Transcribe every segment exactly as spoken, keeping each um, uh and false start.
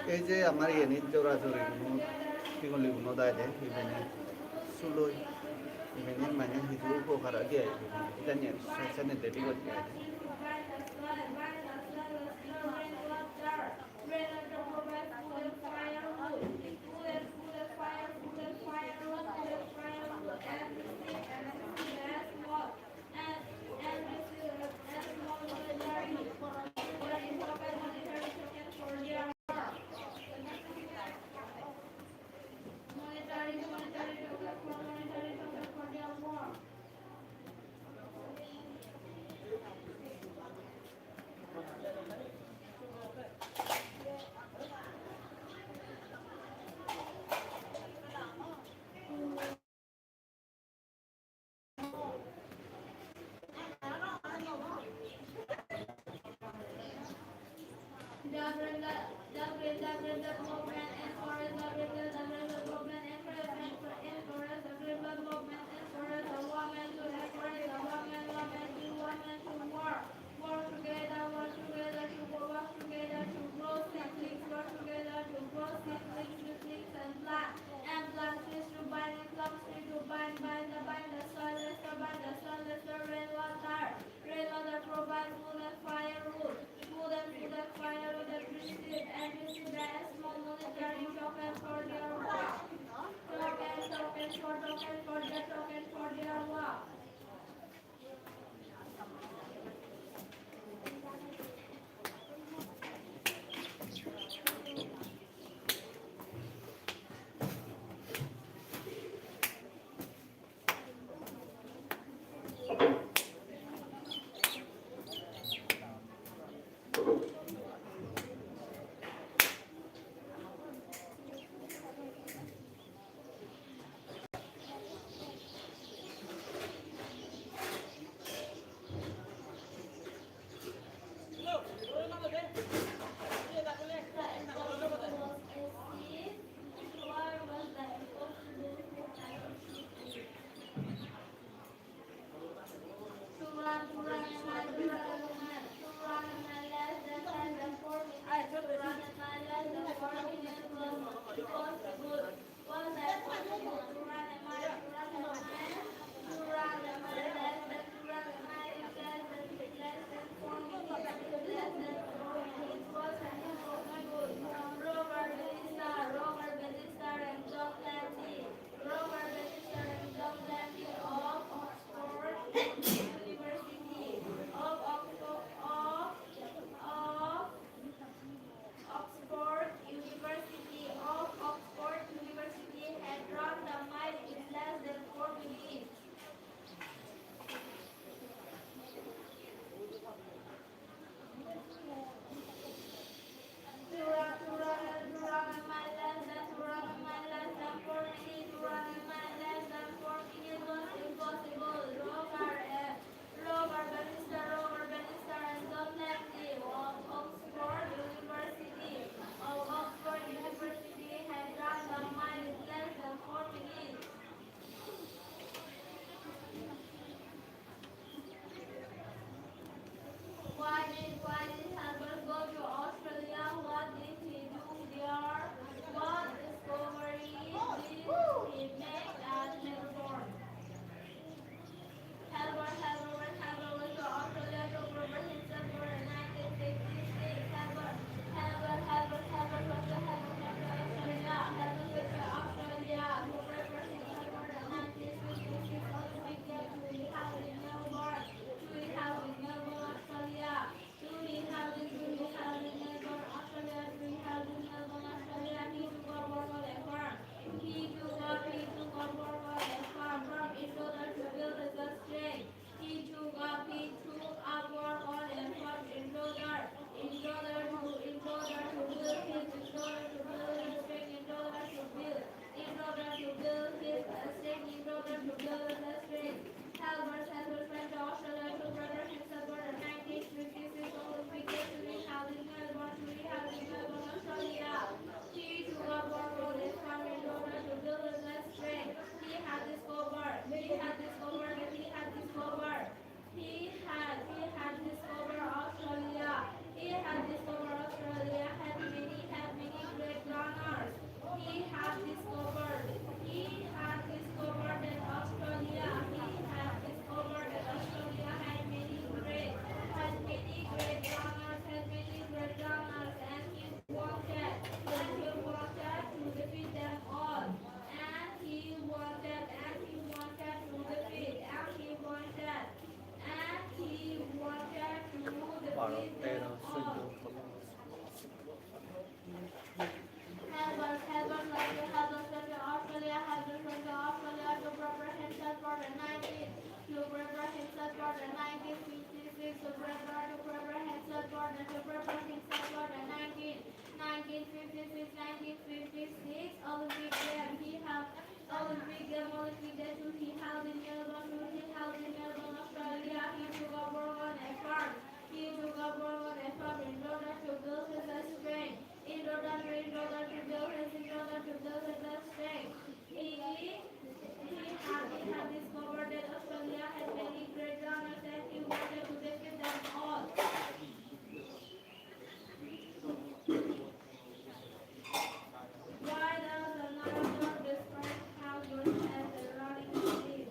Ei je amar iyeni jora jori gunot, tigoli gunot aide, ibeni suloi, ibeni mane hidu upokar odi aide, idani sene dedi godi aide. Work together, work together to grow, work together to grow seedlings, work together to grow seedlings, seedlings and plants, and plants trees to bind, and plants trees to bind, bind the, bind the soil, restore, bind the soil, restore rainwater. Rainwater provide food and firewood, food and food and firewood, and receive, and receive a small monetary token for their work. Token, token for, token for their, token for their work. Oxford University, of Oxford University had run the mile in less than four minutes. To run, to run, to run a mile less than, to run a mile less than four minutes, to run a mile less than four minutes was impossible. Roger, eh, Olympic Game, Olympic Day two, he held in Melbourne, two, he held in Melbourne, Australia. He took up work on a farm. He took up work on a farm in order to build his strength. In order to, in order to build his, in order to build his strength. He, he had, he had discovered that Australia had many great runners and he wanted to defeat them all. Why does the narrator describe Hal Jones as a running machine?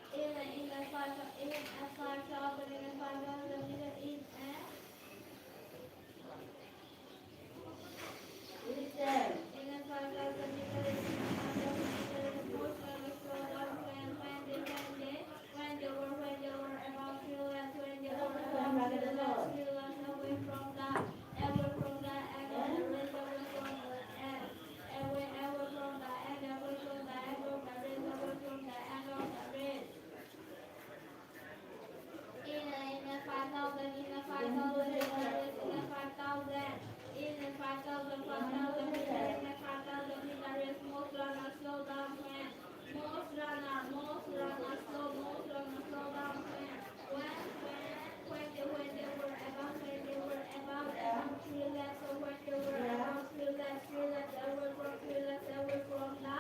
In, in a five, in a five thousand, in a five thousand meter, in a, in a five thousand meter, in a five thousand meter, most runners slow down when, when they, when they, when they were, when they were about three laps, when they were about three laps, three laps away from the, away from the end of the race, away from the end. Away, away from the end, away from the end of the race, away from the end of the race. In a, in a five thousand, in a five thousand meter race, in a five thousand, in a five thousand, five thousand meter, in a five thousand meter race, most runners slow down when, most runner, most runners slow, most runners slow down when, when, when, when they, when they were about, when they were about, about three laps, or when they were about three laps, three laps away from, three laps away from the,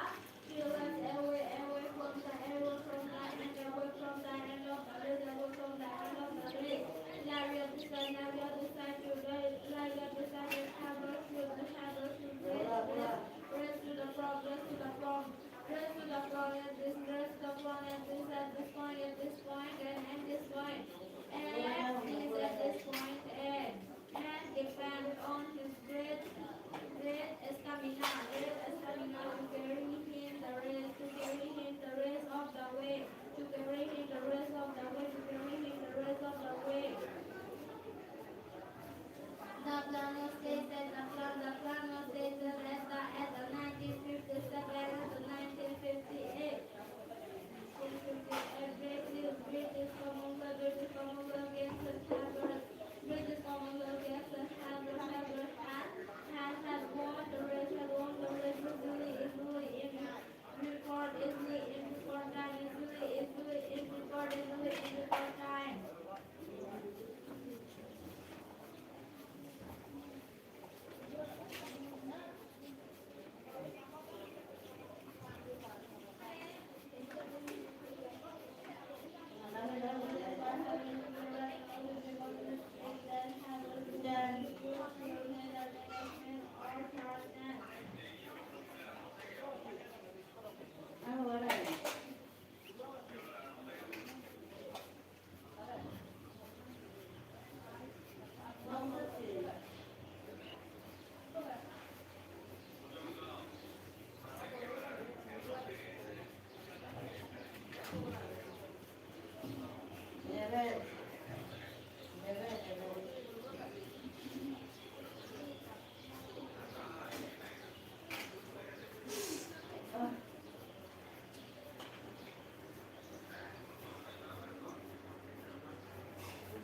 three laps away, away from the, away from the end, away from the end of the race, away from the end of the race. Larry of the side, Larry of the side, to the, Larry of the side, and Albert to the, Albert to the, race, race, race to the front, race to the front. Race to the front at this, race to the front at this, at this point, at this point, and at this point. And is at this point, and, and depend on his great, great stamina, great stamina to carry him the race, to carry him the rest of the way, to carry him the rest of the way, to carry him the rest of the way. The plan was stated, the plan, the plan was stated at the, at the nineteen fifty-seven, at the nineteen fifty-eight. British, British Commonwealth, British Commonwealth Games at Harvard, British Commonwealth Games at Harvard, Harvard had, had, had won the race, had won the race easily, easily in record, easily in record time, easily, easily in record, easily in record time.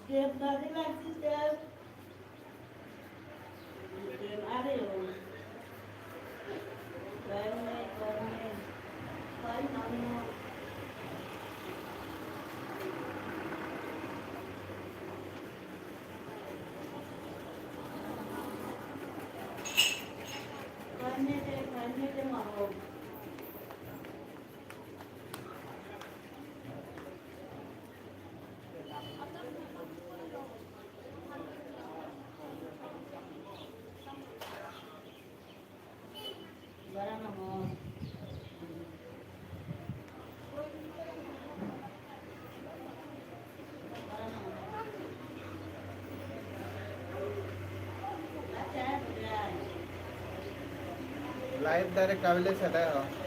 Dem dadi lagsis dem. Dem are o. Dem ne, dem ne. Koi mami no. Koi ne de. Live direct avile sede ho.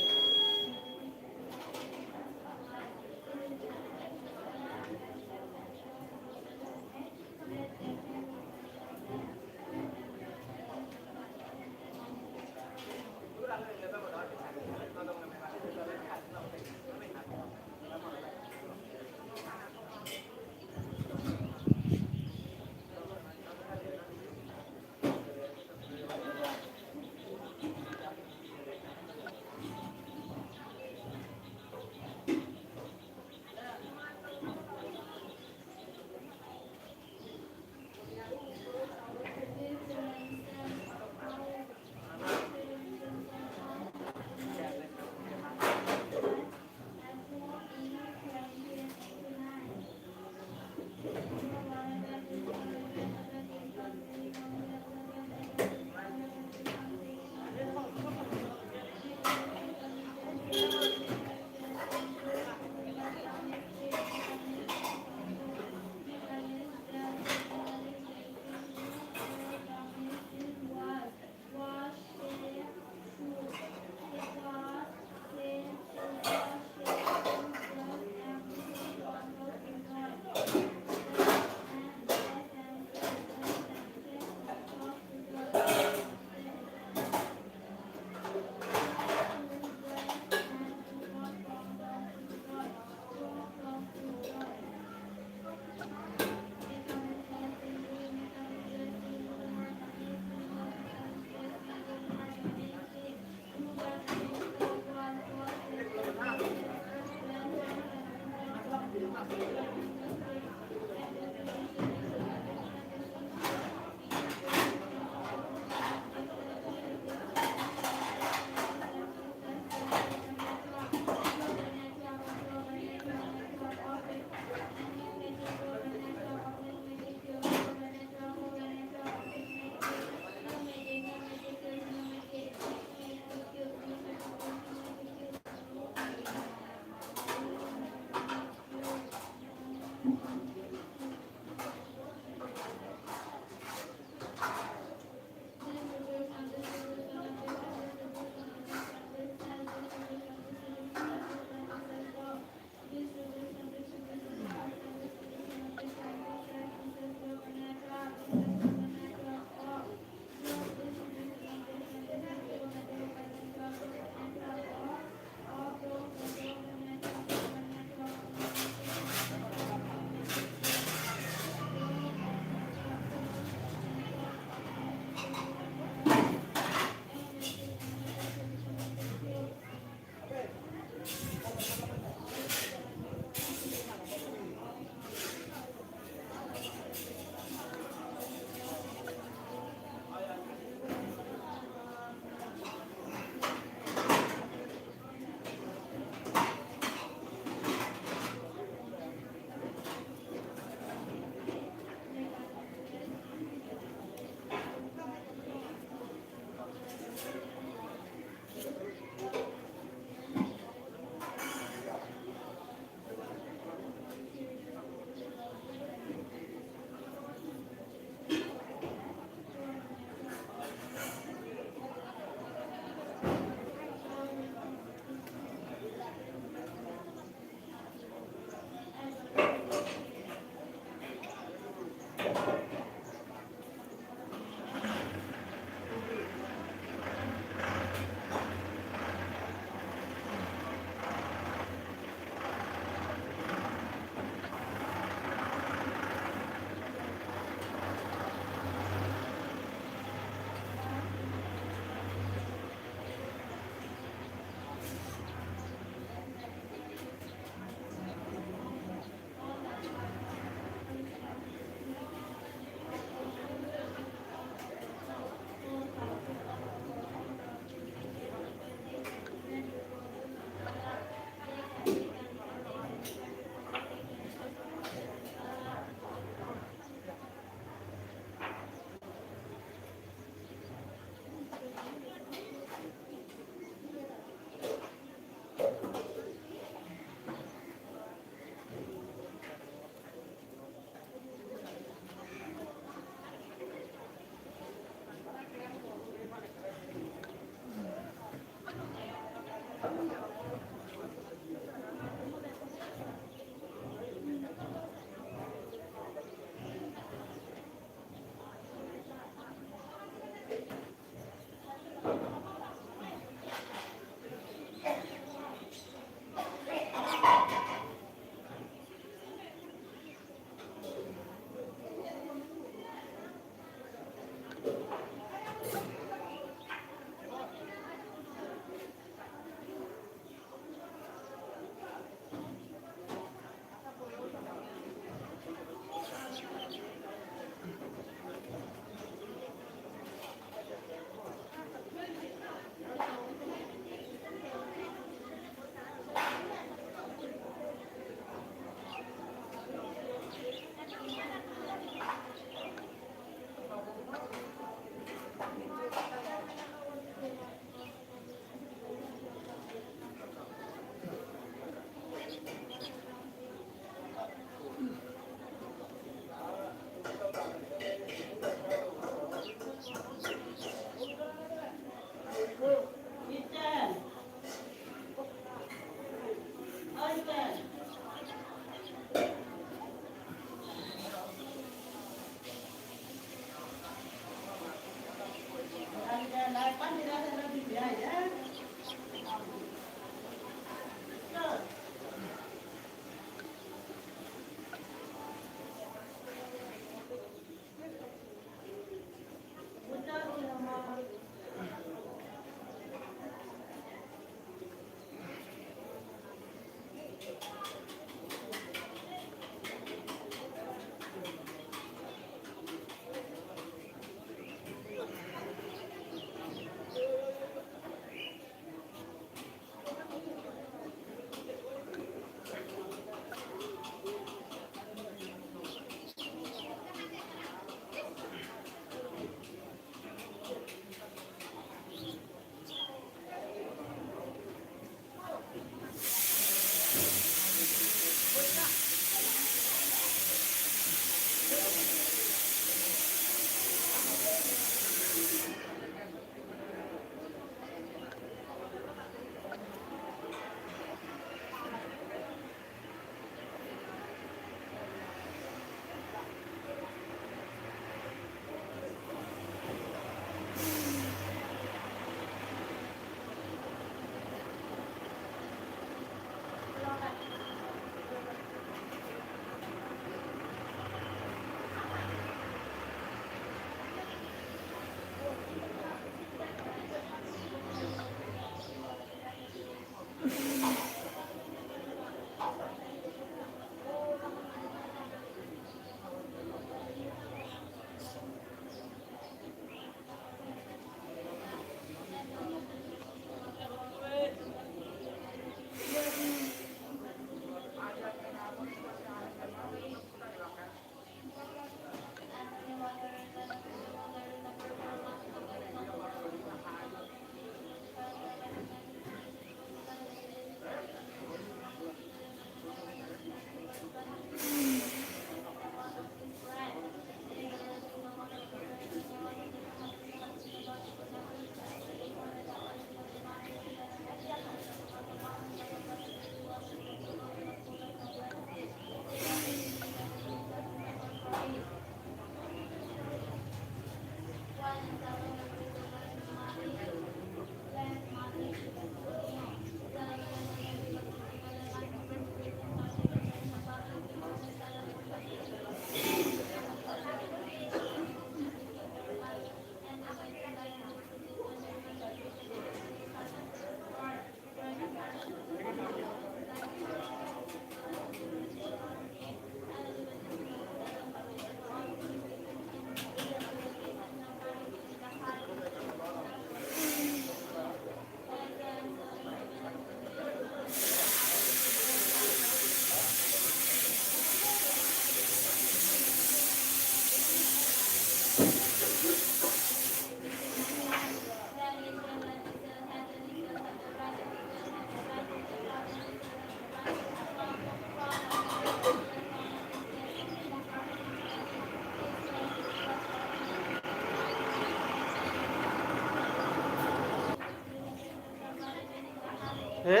He?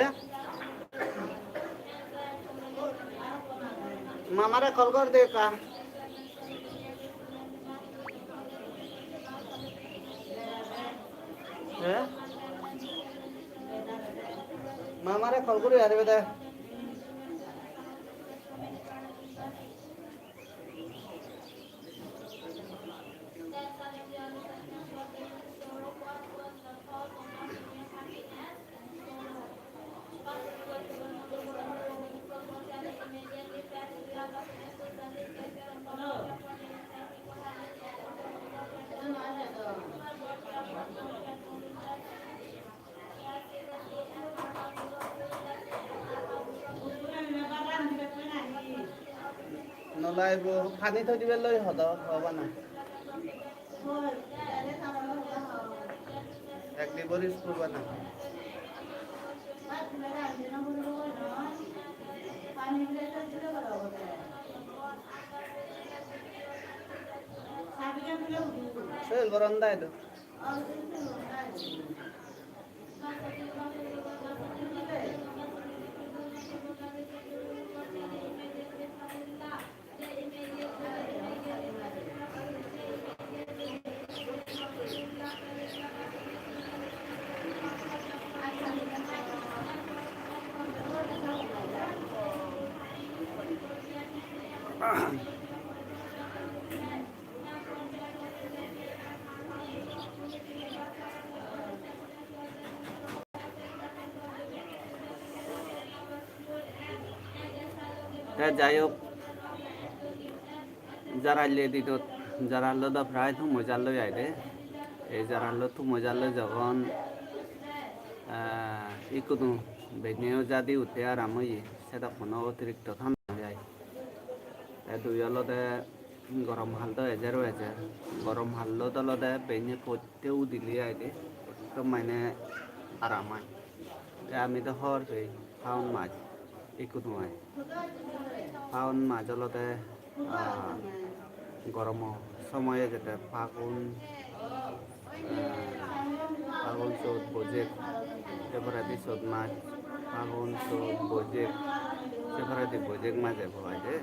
Mamare call gor de ekka. He? Mamare call guri aribe de. Nolai bo pani thoi dibe loi hodo, hoba na. Ek di boris purba na. Soil boron dai do. Te jai hok, jaralloi dinot, jarallo do prai thumo jalloi ai de. Ei jarallo thumo jalloi jogon, ah, ikkunu benneo jadi utte aram oye, sedokkuno otirikto thanda oi ai. Te dui olode gorom hal do ejer o ejer. Gorom hallot olode benne potte udile ai de, ekdom mane aram ai. Te ami do hobor pei, Saun mas ikko noi. Saun mas olode, ah, goromo somoy ejede Phagun, ah, Phagun, Chot, Boijek, se poredi Chot mas, Phagun, Chot, Boijek, se poredi Boijek mas ebo ai de.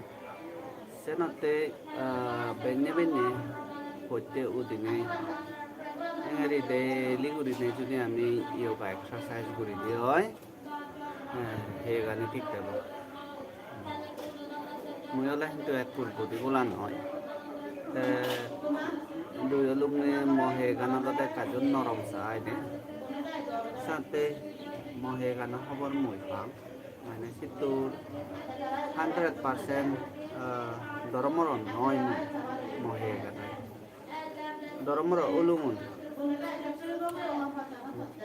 Senotte, ah, benne benne potte udinei engeri daily gurinei judi ami yoga exercise guri de oi, eh, hegani thik thebo. Mui ole hintu ekkur body gola noi. Te dui oluk ne mo hegan olode ekka jun norom sa ai de. Satte mo hegano hobor mui pang. Mane sittur hundred percent, ah, dhoromoro noi mo, mo hegan ai. Dhoromoro ulumun.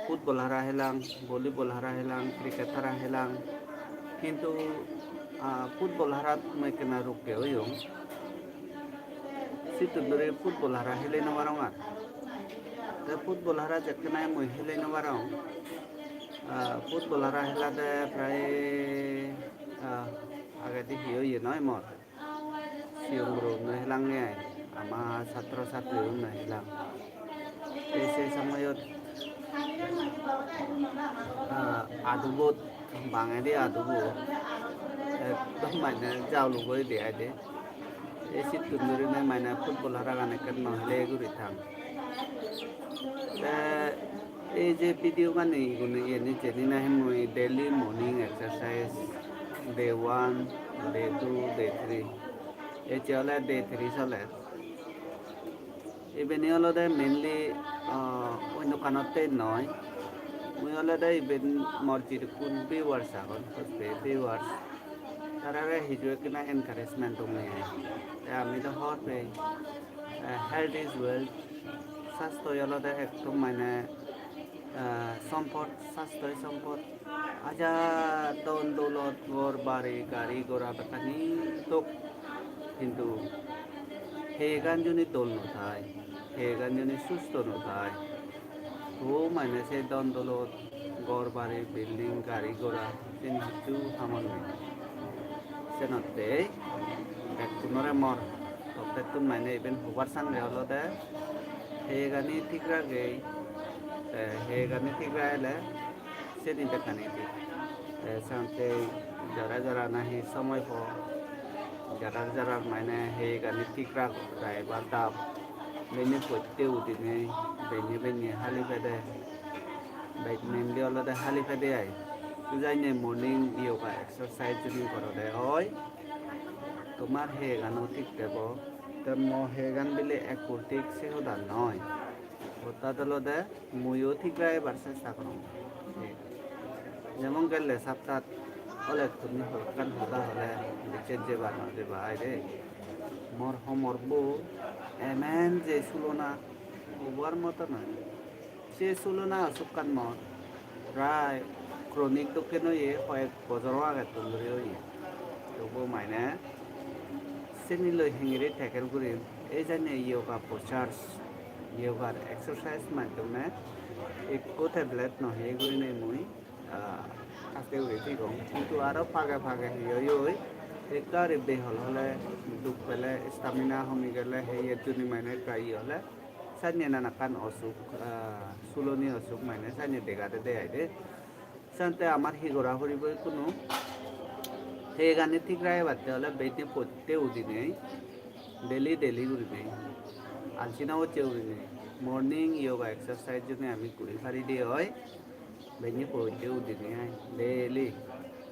Football hara helang, volleyball hara helang, cricket hara helang. Hintu, ah, football harat mui ekkena rukke oyong. Sittun duri football hara heli no parong ar. Te football hara jekkene mui heli no parong. Ah, football hara helade prai, ah, agedi hi oye noi mor. Sigon guro unno helange ai, ama satro satri unno helang. Te se somoyot, ah, adubot, bangedi adubo ekdom mane jauluk guri de ai de. Ei sittun gurinei mane football haragan ekkan no hele guri thang. Te ei je video gani igun iyeni jeni nahi mui daily morning exercise day one, day two, day three. Ecche ole day three soler. Ibeni olode mainly, ah, onno kanotte noi. Mui olode iben mor jidukkun viewers agon, hoste viewers. Tarare hiju ekkena encouragement dong ai. Te ami do hobor pei, eh, health is wealth. Sastho olode ekdom mane, eh, sompot, sastho sompot. Hajar dhon doulot, ghor bari, gari gora bekkani thok. Hintu hegan juni dol no thai, hegan juni susto no thai, to mane se dhon doulot, ghor bari, building, gari gora, sini hissu hamot nei. Senotte bekkunore mor toppettun mane iben hobar sange olode hegani thik ragei, te hegani thik ragele seni bekkani thik. Te sante jara jara nahi somoy po, jara jara mane hegani thik rago, driver dap, benne potte udinei, benne benne hali pede, bej-, mainly olode hali pede ai. Tui jani morning yoga exercise juni gorode oi, tomar hegano thik tebo, te mo hegan bile ekkur thik se hoda noi. Orthat olode muiyo thik ragebar chesta gorong. Jemon gelle saptat olettun hoyekkan hoda hole bicches jeba no jeba ai de. Mor homorbo emen je sulona hobar moto noi. Se sulona osukkan mor prai chronic dokken oye, hoyek bojoro agettun dhuri oye. Tobu mane seni loi hengiri tackle gurim. Ei jani yoga postures, yogar exercise maddhome ekko tablet no heye gurinei mui, ah, aste guri thigong. Hintu aro page page hi oi oi, ekka guri behol hole, duk pele, stamina homi gele, heyet juni mane ekka ye hole, sanye nanakkan osuk, ah, suloni osuk mane sanye dega de de ai de. Sante amar hi gora puribo ikkunu? Hegani thik ragebatte ole benne potte udinei, daily daily gurinei, alsi no gocche gurinei, morning yoga exercise juni ami guri pari de oi, benne potte udinei ai, daily,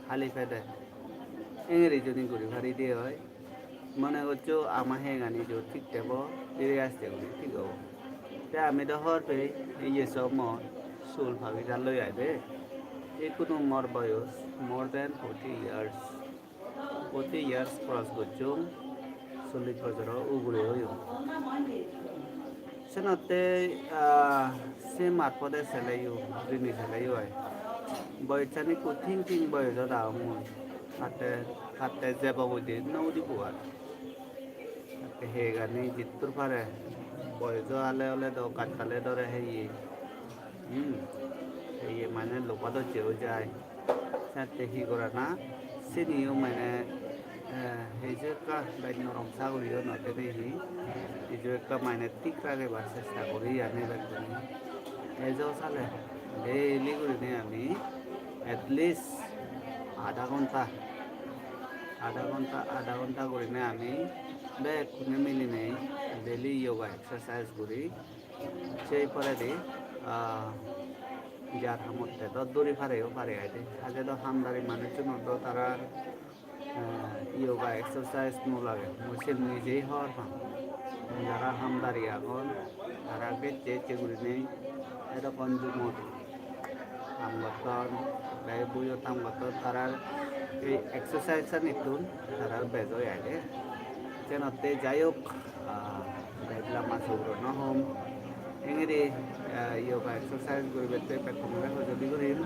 hali pede, engiri juni guri pari de oi. Mone goccho ama hengani jot thik tebo, dhire aste guri thik obo. Te ami do hobor pei, ei je so mor sul pagi jalloi ai de. Ikkunu mor boyos more than forty years. Forty years cross gocchong, chollish bojoro ugure oyong. Senotte, ah, se marpode seleyo, rini seleyo ai. Boyossan ikko thin thin boyosot agon mui. Hatte, hatte jebong udi, no udibo ar. Hatte hegani jittur pare. Boyoso ale ole do gaj tale dore heye. Hmm. Heye mane loba dojje oi jai. Sette hi gorana? Siniyo mane, eh, hiju ekka bej norom sa guriyo no tene hi. Hiju ekka mane thik ragebar chesta guri ami bekkune. Ejo sale daily gurinei ami at least adha ghonta, adha ghonta, adha ghonta gurinei ami bekkune milinei daily yoga exercise guri. Sei poredi, ah, jar hamotte do duri pareyo pare ai de. Haje do hamdari manuchunot do tara, ah, yoga exercise no lage. Mui siyen nijei hobor pang. Jara hamdari agon, tara gecche gecche gurinei edokkon jumot ham gotton, te buyo tam gotton, tarar ei exercise-anittun tarar bej oi ai de. Senotte jai hok, ah, bej lamba sugoro no hom. Engiri, ah, yoga exercise guribatte bekkunore hojoli gurim.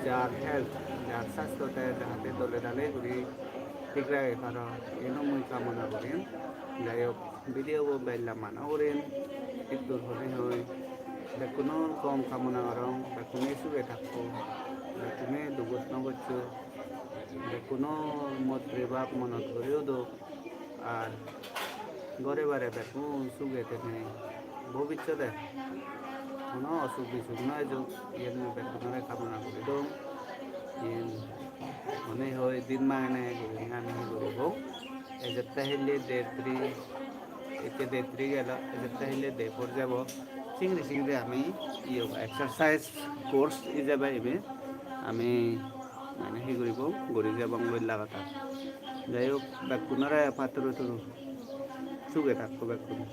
Jar health, jar sastho te jahate dole dale guri thik rage paro, iyeno mui kamona gurim. Jai hok, video bo bej lamba no gurim, ittur holi hoi. Bekkunor gom kamona gorong, bekkune suge thakko, bekkune dugot no goccho, bekkunor mottri bab monot guri udok, ar gore bare bekkun suge tene bobissode hono osuk bisuk no ejuk, iyen mui bekkunore kamona guri dong. Iyen mone hoi din mangene gurinei ami hi guribo. Ejette hille day three, ecche day three gelo, ejette hille day four jabo. Singiri singiri ami yoga exercise course ijebe ibe ami mane hi guribo, guri jebong loi lagatar. Jai hok, bekkunore patturu turu, suge thakko bekkun.